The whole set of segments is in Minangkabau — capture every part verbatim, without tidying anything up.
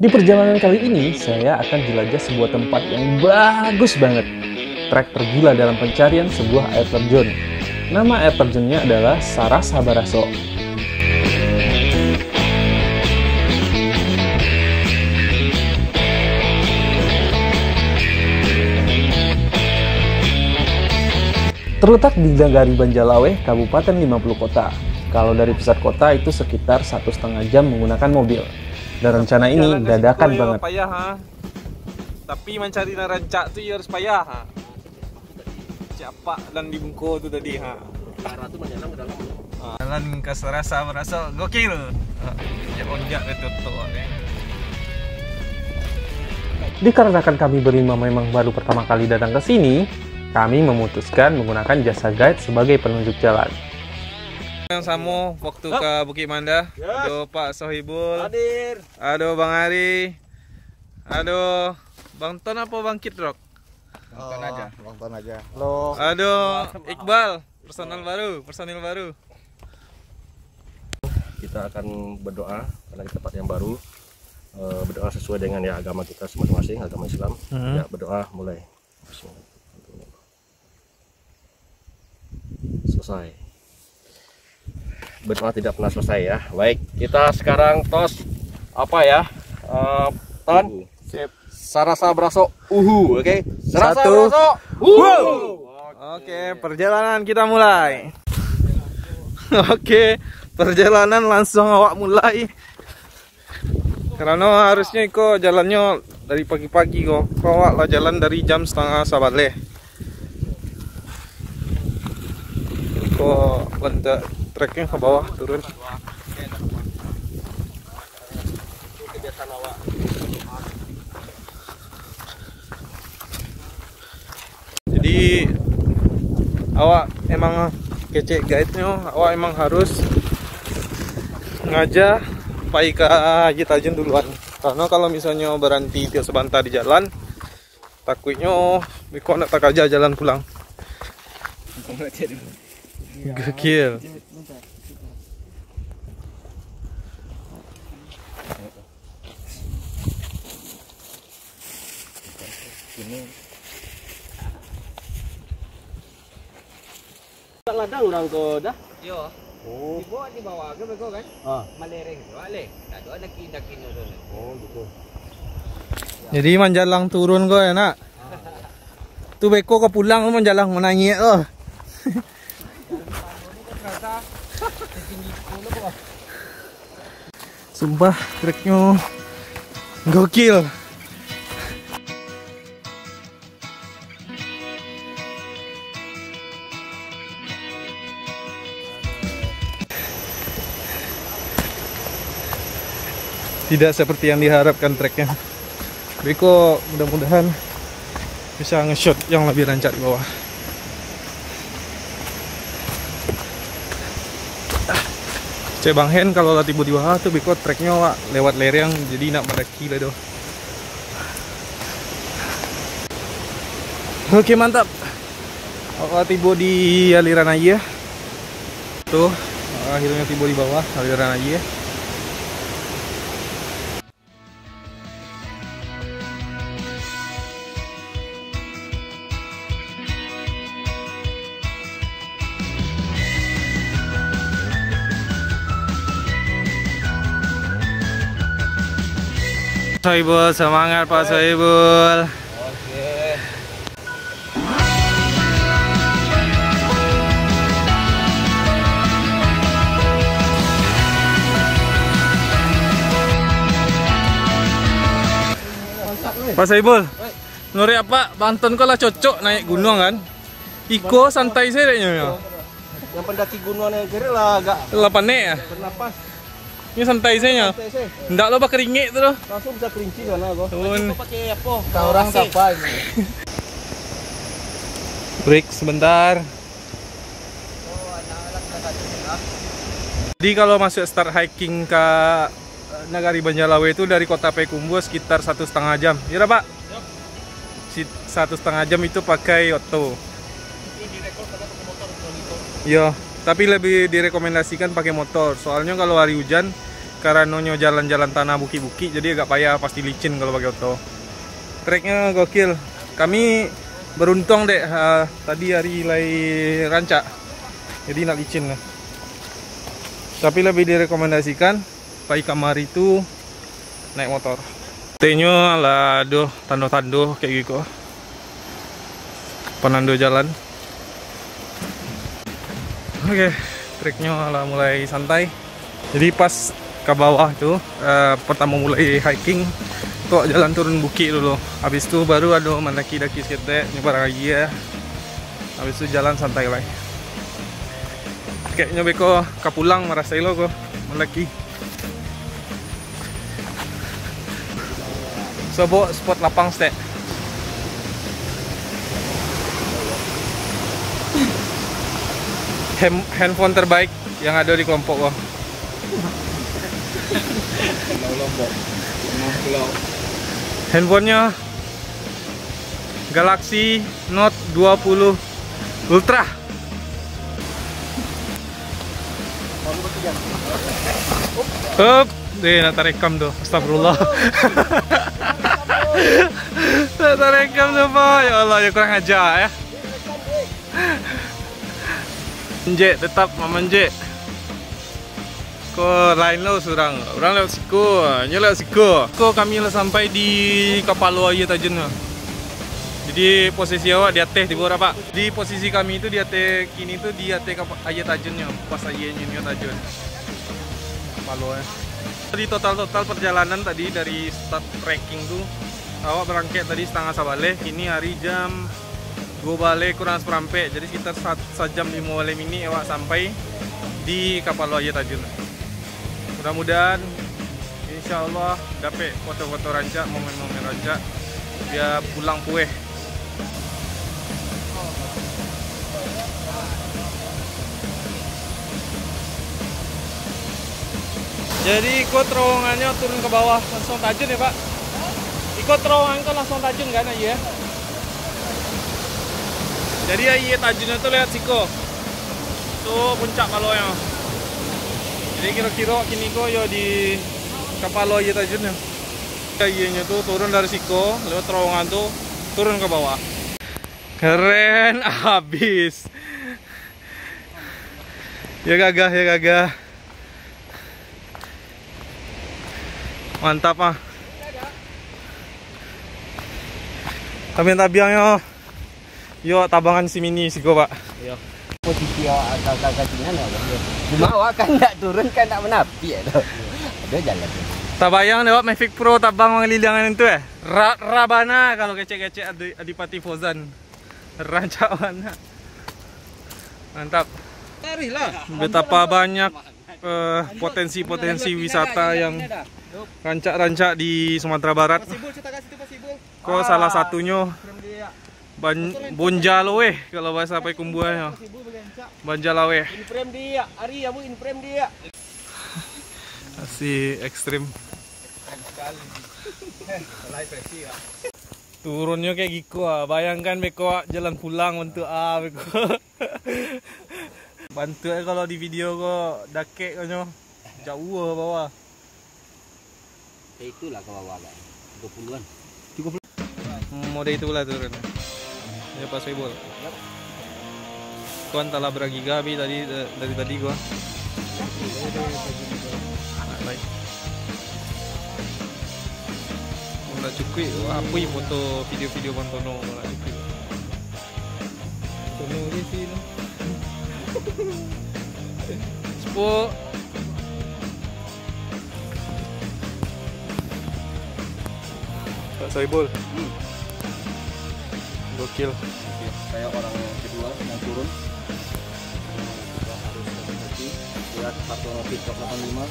Di perjalanan kali ini, saya akan jelajah sebuah tempat yang bagus banget. Trek tergila dalam pencarian sebuah air terjun. Nama air terjunnya adalah Sarasa Baraso. Terletak di Nagari Banjarlaweh, Kabupaten Lima Puluh Kota. Kalau dari pusat kota itu sekitar satu setengah jam menggunakan mobil. Dan rencana ini dadakan banget. Payah, ha. Tapi mancari nan rancak tu iyo harus payah, ha. Cak apak nan di muko tu tadi, ha. Jalan ka Sarasa Baraso gokil. Ha, jak onjak dari tutup, eh. Dikarenakan kami berlima memang baru pertama kali datang ke sini, kami memutuskan menggunakan jasa guide sebagai penunjuk jalan. Yang samo waktu ka Bukik Manda. Yes. Ado Pak Sohibul. Hadir. Ado Bang Ari. Ado Bang Ton apo Bang Kid Rock? Bang Ton aja. Bang Ton aja. Halo. Ado Iqbal, personal baru, personil baru. Kita akan berdoa karena di tempat yang baru. Eh, berdoa sesuai dengan, ya, agama kita masing-masing, agama Islam. Hmm. Ya, berdoa mulai. Selesai. Berdoa tidak pernah selesai, ya. Baik, kita sekarang tos apa, ya? Eh, Ton? Uhu. Sip. Sarasa Baraso uhu, oke? Sarasa Baraso uhu. Oke, perjalanan kita mulai. Oke, perjalanan langsung awak mulai. Karano harusnyo iko jalannyo dari pagi-pagi ko. Ko awak lah jalan dari jam satangah sabaleh. Ko lantak treknyo ka bawah turun. Jadi, awak emang kecek guide-nyo, awak emang harus ngaja pai ka aia tajun duluan. Karano kalau misalnyo baranti tiok sabanta di jalan, takuiknyo beko ndak takaja jalan pulang. Gokil. Ini. Tak ladang urang ko dah. Yo. Oh. Dibawa, dibawa ke beko kan? Ah. Malereng tu, aleh. Tak ada daki-daki tu. Oh, gitu. Jadi manjalang turun ko ya, nak? Tu beko ka pulang tu manjalang manangik tu. Sumpah, treknyo gokil. Tidak seperti yang diharapkan treknya. Beko mudah-mudahan bisa nge-shot yang lebih rancak di bawah. Cek Bang Hen, kalau lah tibo di bawah tu, beko treknyo awak lewat lereng, jadi nak mandaki lah tu. Oke, mantap. Awak tibo di aliran aia. Tuh, akhirnya tibo di bawah aliran aia. Sohibul, semangat Pak Sohibul. Oke. Pak Sohibul, menurut apa Bang Ton ko lah cocok naik gunung kan? Iko santai saja kayaknya. Yang pendaki gunung yang kiri lah agak lah panik ya? Bernapas. Ini santai saja. Santai saja. Ndak lo bakeringat tu loh. Langsung bisa kerinci sana kok. Turun. Pakai apa? Kau orang siapa ini? Break sebentar. Jadi kalau masuk start hiking ke Nagari Banjarlaweh itu dari kota Payakumbuh sekitar satu setengah jam. Ya, Pak? Si-, satu setengah jam itu pakai oto. Iya, tapi lebih direkomendasikan pakai motor. Soalnya kalau hari hujan, Karanonyo jalan-jalan tanah bukik-bukik, jadi agak payah, pasti licin kalau pakai oto. Treknyo gokil. Kami beruntung dek, ha, tadi hari lai rancak, jadi ndak licin lah. Tapi lebih direkomendasikan pai kamari tu naik motor. Tenyo lah aduh tando-tando kayak gitu. Panando jalan. Oke, treknyo lah mulai santai. Jadi pas ka bawah tu, eh, pertama mulai hiking, tu jalan turun bukik dulu. Habis tu baru ado mandaki-daki saketek, nyebrang aia. Habis tu jalan santai lai. Kayaknyo beko ka pulang marasai lo ko mandaki. Sobok spot lapang stek. Hem-, handphone terbaik yang ada di kelompok ko. Handphonenya Galaxy Note dua puluh Ultra. Hup, eh, nak tarekam tu. Astagfirullah. Nak tarekam tu, Pak. Ya Allah, ya kurang ajar, ya. Manjek, tetap mamanjek. Ko lain lo surang. Urang lewat siko, nyo lewat siko. Ko kami lah sampai di kapalo aia tajun tu. Jadi posisi awak di ateh tibo dah, Pak. Di posisi kami tu di ateh kini tu di ateh kapa-, aia tajun nyo, pas aia nyo tajun. Kapalo, eh. Jadi total-total perjalanan tadi dari start trekking tu, awak berangkat tadi setengah sabaleh, kini hari jam duo baleh kurang saparampek, jadi sekitar sa-, sajam limo baleh minik awak sampai di kapalo aia tajun. Mudah-mudahan, insya Allah, dapek foto-foto rancak, momen-momen rancak, bia pulang pueh. Jadi, iko terowongannya turun ke bawah, langsung tajun ya, Pak? Iko terowongan ko langsung tajun kan, aia? Jadi, aia tajunnya tu lewat siko. Tu puncak palonyo. Jadi, kiro-kiro kini ko yo di kapalo aia tajunnya. Aianyo tu turun dari siko, lewat terowongan tu, turun ke bawah. Keren abis. Ya gagah, ya gagah. Mantap ah. Tabiang-tabiangnyo. Yo, tabangan si Mini siko, Pak. Yo. Posisi awak agak-agak sinan, ya, Bang. Cuma awak kan ndak turun, kan ndak manapiak tu. Ada jalan tu. Tabayang dek awak Mavic Pro tabang mangaliliangan tu, eh. Ra-, rabana kalau kecek-kecek Adi-, Adipati Fozan. Rancak bana. Mantap. Betapa banyak, eh, potensi-potensi wisata yang rancak-rancak di Sumatera Barat. Ko salah satunyo Ban-, Bonja Laweh kalau bahasa Payakumbuahnyo. Bonja Laweh. Masih ekstrim. Turunnyo kayak giko ah. Bayangkan beko ah, jalan pulang bantuak ah beko. Bantuak kalau di video ko dakek konyo. Jauah bawah. Ya, itulah ke bawah agak. Tiga puluhan. Tiga puluh. Hmm, model itulah turun. Ya, Pak Soebul. Yap. Ko antahlah baragiga, Bi, tadi, eh, dari tadi gua. Anak lain. Ndak cukuik, wah, apui foto video-video Bang Tono, ndak cukuik. Tono je sih, no. Sepuk. Pak Soebul. Hmm. Gokil. Oke, saya orang yang kedua yang turun. Kita harus hati-hati. Lihat kartu notif delapan lima.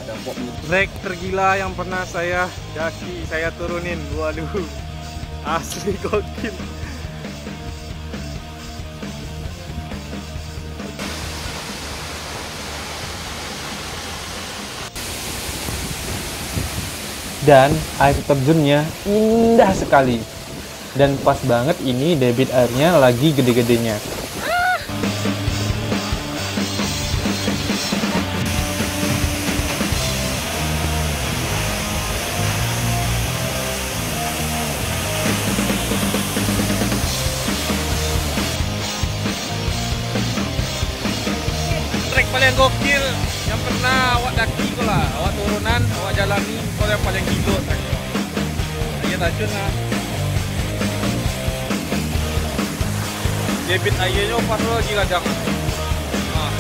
Ada pop. Trek tergila yang pernah saya daki, saya turunin. Waduh. Asli gokil. Dan air terjunnya indah sekali. Dan pas banget ini debit airnya lagi gede-gedenya. Yang gokil, yang pernah awak daki ko lah, awak turunan, awak jalani, ko yang paling gilo. Aia tajun lah. Debit aianyo pas lagi ladang. Ah.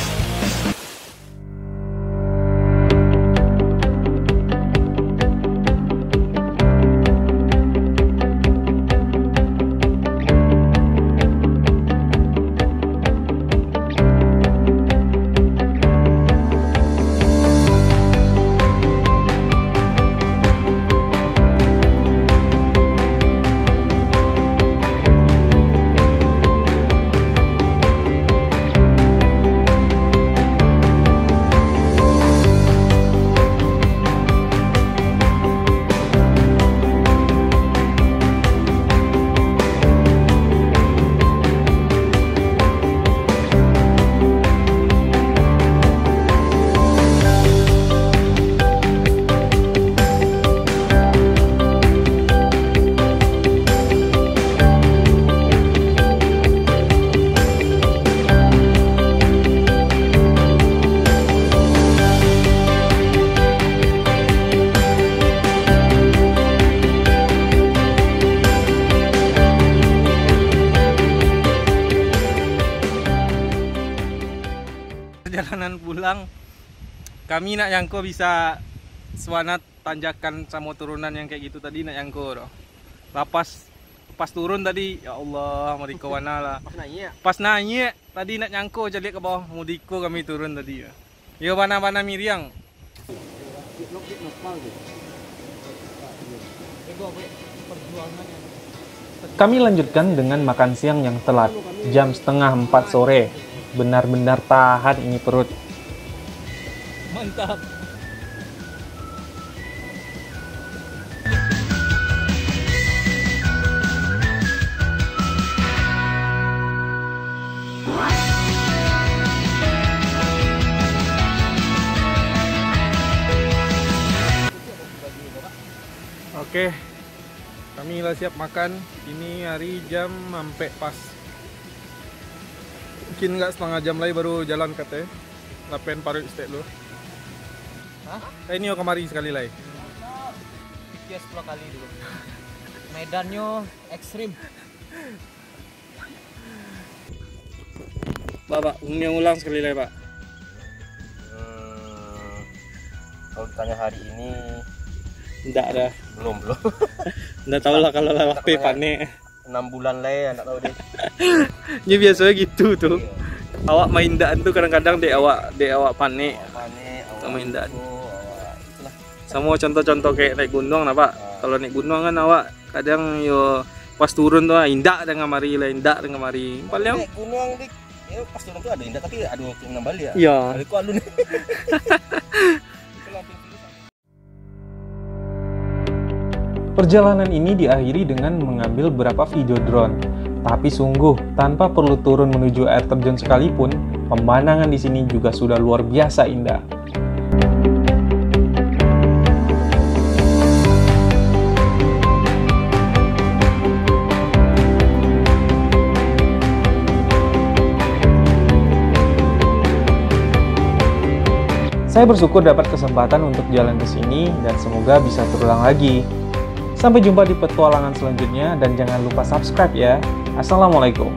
Perjalanan pulang, kami ndak nyangko bisa suanat tanjakan samo turunan yang kayak gitu tadi, ndak nyangko doh. Lapas, pas turun tadi, ya Allah, mudiko bana lah. Pas naiak. Pas naiak, tadi ndak nyangko caliak ka bawah, mudiko kami turun tadi. Yo, bana-bana miriang. Kami lanjutkan dengan makan siang yang telat, jam setengah empat sore. Benar-benar tahan ini perut. Mantap. Oke, kami lah siap makan. Ini hari jam ampek pas. Mungkin nggak setengah jam lagi baru jalan katanya. Lapen paruik stek lu. Hah? Eh, ini kamari sekali lai. Pikir sepuluh kali dulu. Medannyo ekstrim. Pak, Pak, ungniang ulang sekali lai, Pak. Hmm, kalau ditanya hari ini, ndak dah. Belum, belum. Ndak tahu lah kalau lah waktu panek. Enam bulan lai, ndak tahu deh. Ini biasanya gitu tuh. Iya. Awak main indakan tuh kadang-kadang dek awak, dek awak panek. Awak panek, awak main indakan. Itu, awak itulah. Samo contoh-contoh kayak naik gunung nah, Pak. Ah. Kalau naik gunung kan awak kadang yo pas turun tu, ah, indak dek kamari lah, indak dek kamari. Paling naik gunung, Dik, yo pas turun tu ado indak, tapi ado waktu nambali ya. Iya. Ado ku alun. Perjalanan ini diakhiri dengan mengambil beberapa video drone. Tapi sungguh, tanpa perlu turun menuju air terjun sekalipun, pemandangan di sini juga sudah luar biasa indah. Saya bersyukur dapat kesempatan untuk jalan ke sini dan semoga bisa terulang lagi. Sampai jumpa di petualangan selanjutnya dan jangan lupa subscribe ya. Assalamualaikum.